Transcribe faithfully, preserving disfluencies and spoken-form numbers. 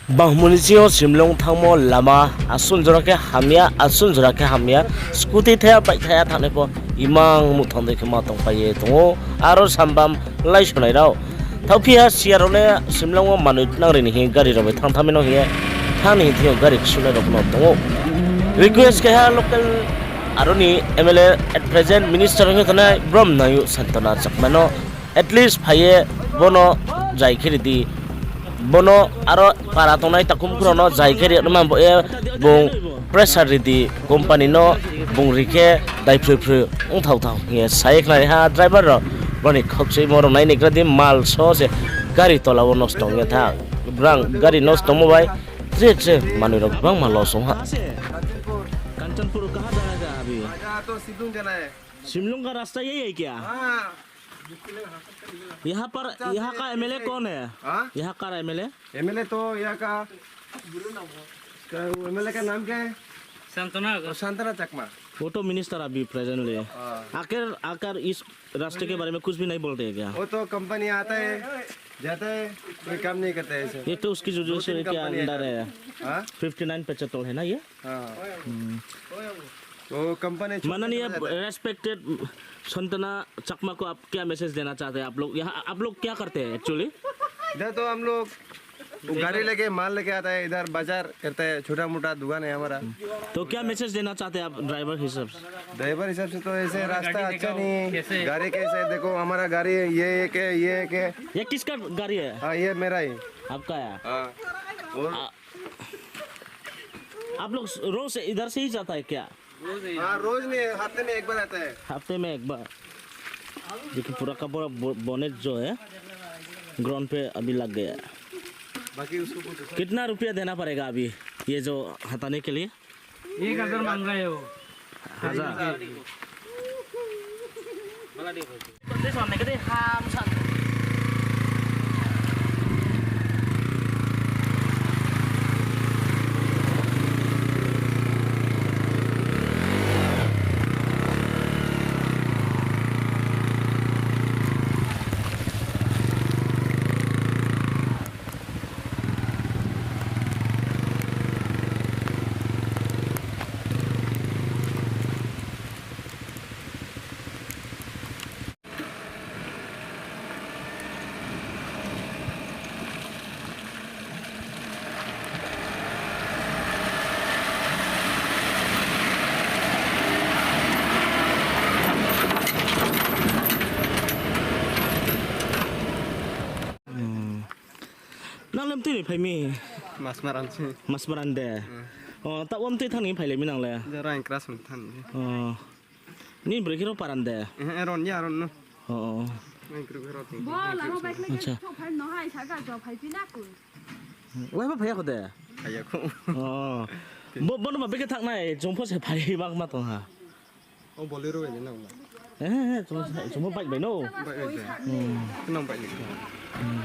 Banghmoni chini yo Simlong thanngmo lama asun jora khe hamya, asun jora khe hamya, scooty thaya, bike thaya thanng nai pho imang muhthang dei khe ma tongpai ye tong ou. Aro sambam laisonai rao. Thaohphi ha siya rao le Simlong wo manoi nang ri ni hing gari rao bai thanng thanng mi no hing ye thanng ni hing thing yo gari ksunai rao pho no tong ou. Request khe ha local aro ni M L A at present minister ong ye tongnai brom nang ou Santana Chakma no. At least phai ye bono jai khe ri di. Bono aro para tongnai takhum khurao no jai khe ri nai man bo ye bung pressure ri di company no bung ri khe daiphroi phroi ongthao thao hing ye sa ye khnari ha driver rao. Boni khokcheimo rao nai ni gra di mal so se gari tola wo nosto ong ye tha. Brang gari nosto ongmo bai tre tre manoi rao gbangma loss ong ha. Kanchanpur कहाँ जाना था अभी? जाना तो सिद्धू जाना है। सिमलुंग का रास्ता यही है क्या? हाँ। यहाँ पर, अच्छा, यहाँ से, का एमएलए से कौन है? हाँ? यहाँ का एमएलए? एमएलए तो यहाँ का, का, वो एमएलए का नाम क्या है? शांतना का। ओ, शांतना चकमा। वो तो मिनिस्टर अभी प्रेजेंटली है। हाँ। आखिर, आकर इस रास्ते के बारे में कुछ भी नहीं बोलते हैं क्या? वो तो कंपनी आता है, जाता है, कोई काम नहीं करता है ऐसे। ये तो उसकी जो, जो दो तीन से क्या कंपनी अंडर आता है। है? हाँ? फिफ्टी नाइन पचहत्तर है ना ये? हाँ। हम्म। वो कंपनी छोटा माननीय छोटा जाता है। रेस्पेक्टेड संतना चकमा को आप क्या मैसेज देना चाहते हैं? आप लोग यहाँ, आप लोग क्या करते हैं एक्चुअली? इधर तो हम लोग वो गाड़ी लेके, माल लेके आता है, इधर बाजार करता है, छोटा मोटा दुकान है हमारा। तो क्या मैसेज देना चाहते हैं आप ड्राइवर हिसाब से? ड्राइवर हिसाब से तो ऐसे रास्ता अच्छा नहीं, गाड़ी कैसे, देखो हमारा गाड़ी ये एक है, ये एक है। ये किसका गाड़ी है? हाँ, ये मेरा ही। आपका है? हाँ। और आ, आप लोग रोज से इधर से ही जाता है क्या? हाँ, रोज नहीं, हफ्ते में एक बार आता है। हफ्ते में एक बार। देखिए, पूरा का पूरा बो-, बोनेट जो है, ग्राउंड पे अभी लग गया है। बाकी उसको कुछ कितना रुपया देना पड़ेगा अभी, ये जो हटाने के लिए? एक हजार मांग रहे हो। हजार। Hmm. Nang le mtui ni phai mi? Masmaran se. Masmaran de? Hmm. O, taoh wo mtui thanng ni phailai mi nang le? Jora ang class thanng ni. O. Nini broi khe ro paran de? Eh, ron ya, ron no. O. Nini broi khe ro tong. Bo, lama bai khlai khe thok phai no hai, saka jo phai phi na koi. Waiba phai ya kho de? Phai ya kho. O. Bo, bo no ma bekhe thak nai, chung pho se phai bak ma tong ha. O Bolero bai nang ba? Eh, eh, chung, chung pho bike bai no. Bike bai de. Hmm. Nang bike ni khe. Hmm.